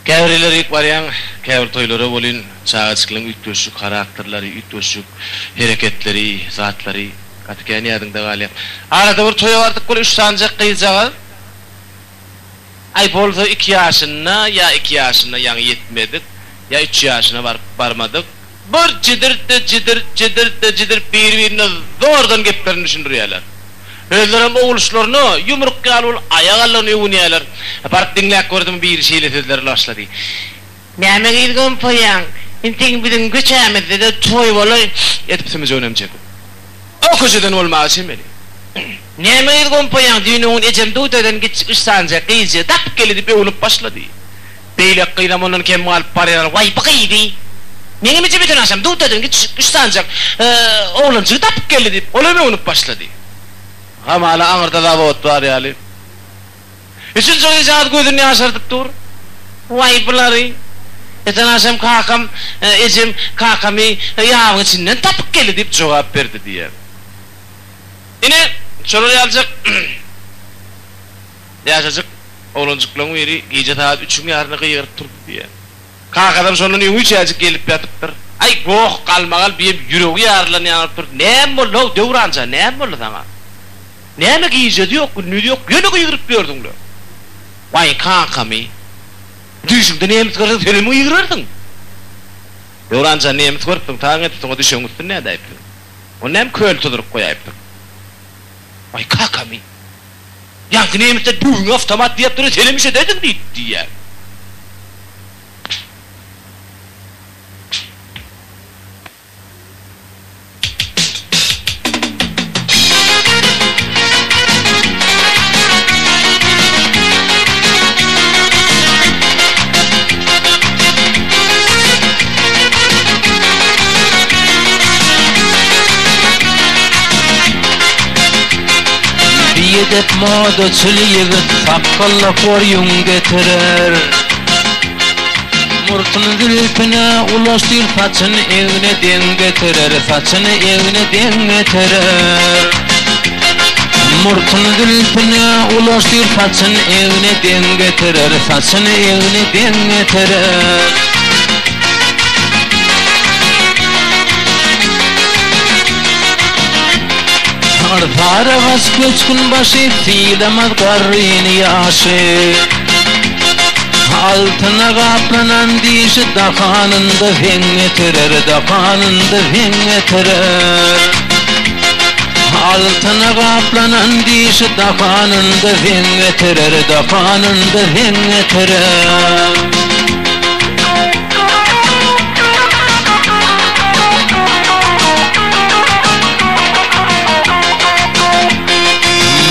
Käbir ilerik barýaň, käbir toýlara welin çagajyklaryň üýtgeşik harakterleri, üýtgeşik hereketleri, zatlary gaty kän ýadyňda galýar. Arada bir toýa bardyk bir üç sanyjak gyzjagaz. Aý bolsa iki ýaşynda ýa iki ýaşyna ýaňy ýetmedik, ýa üç ýaşyna baryp barmadyk. Bir jidirt-de jidirt, jidirt-de jidirt biri-birine zordan geplerini düşündirýärler. Özlerem owulyşlaryna ýumruk ýaly bolup aýak aldygyna öwünýärler. Baryp diňläp gördüm biri şeýle sözleri başlady. Näme gyz gompaýaň? Entegem biziň köçämizde-de toý bolaý edip sümüjeginem çekip. O köçeden bolmaga çemeli. Näme gyz gompaýaň, düýn-öňňün ejem dugdadan kiçijik üç sanyjak gyzjygy tapyp geldi diýip öwnüp başlady. Beýleki gyzam ondan kem galyp barýar, Waý, bu gyzy! Meňem ejem öten agşam dugdadan kiçijik üç sanyjak oglanjygy tapyp geldi diýip, ol hem öwnüp başlady. Hamala aňyrda zawod bar ýaly. Üçünji gyzjagaz gözüni ýaşardyp dur. Waý, bulary! Öten agşam kakam, ejem kakamy ýabyň içinden tapyp geldi diýip jogap berdi diýýär. Ine, şolar ýalyjak ýaşajyk oglanjyklaryň biri gije sagat üçüň ýaryna gygyryp turdy diýýär. Kakasam şondan öň üçäjik gelip ýatypdyr. Aý, goh, galmagal biýem ýüregi ýarylan ýaly bolup turdy. Näme boldy-ow, Döwran jan, näme boldy saňa? Näme gijesi ýok, gündizi ýok, ýöne gygyryp ýördüň-le? Waý, kakamy! Düýşüňde nemis görseň, senem gygyrarsyň. Döwran jan, nemis görüpsiň, taň edipsiň, o düşegiň üstüni nädäýipsiň? Ony näme köl tuzduryp goýaýypsyň? Waý, kakamy! Ýaňky nemisler döwüňe awtomat diýäp dur, senem üşedersiň diýip, diýýär. Biedep modaçyl ýigit sakgally hor ýüň getirer. Murtun zülpüne ulaşdyr saçyn egne deň getirer, saçyn egne deň getirer. Murtun zülpüne ulaşdyr saçyn egne deň getirer, saçyn egne deň getirer. Saryagaç göçgün başy sylamaz garryny ýaşy. Altyna gaplanan dişi dahanynda zeň getirer, dahanynda zeň getirer. Altyna gaplanan dişi dahanynda zeň getirer, dahanynda zeň getirer.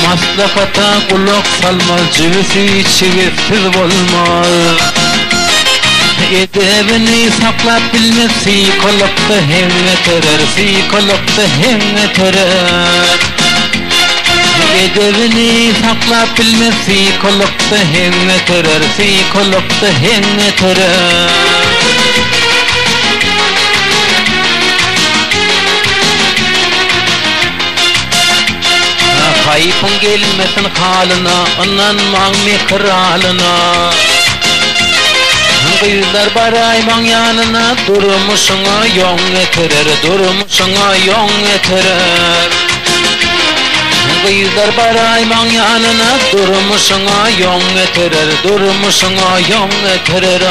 Maslahata gulak salmaz, jübüsi çigitsiz bolmaz. Edebini saklap bilmez, sykalykda heň getirer, sykalykda heň getirer. Edebini saklap bilmez, sykalykda heň getirer, sykalykda heň getirer. Haýpyň gelmesin halyna, ynanmaň mekir alyna. Gyzlar baraýmaň ýanyna, durmuşyňa ýoň getirer, durmuşyňa ýoň getirer. Gyzlar baraýmaň ýanyna, durmuşyňa ýoň getirer, durmuşyňa ýoň getirer.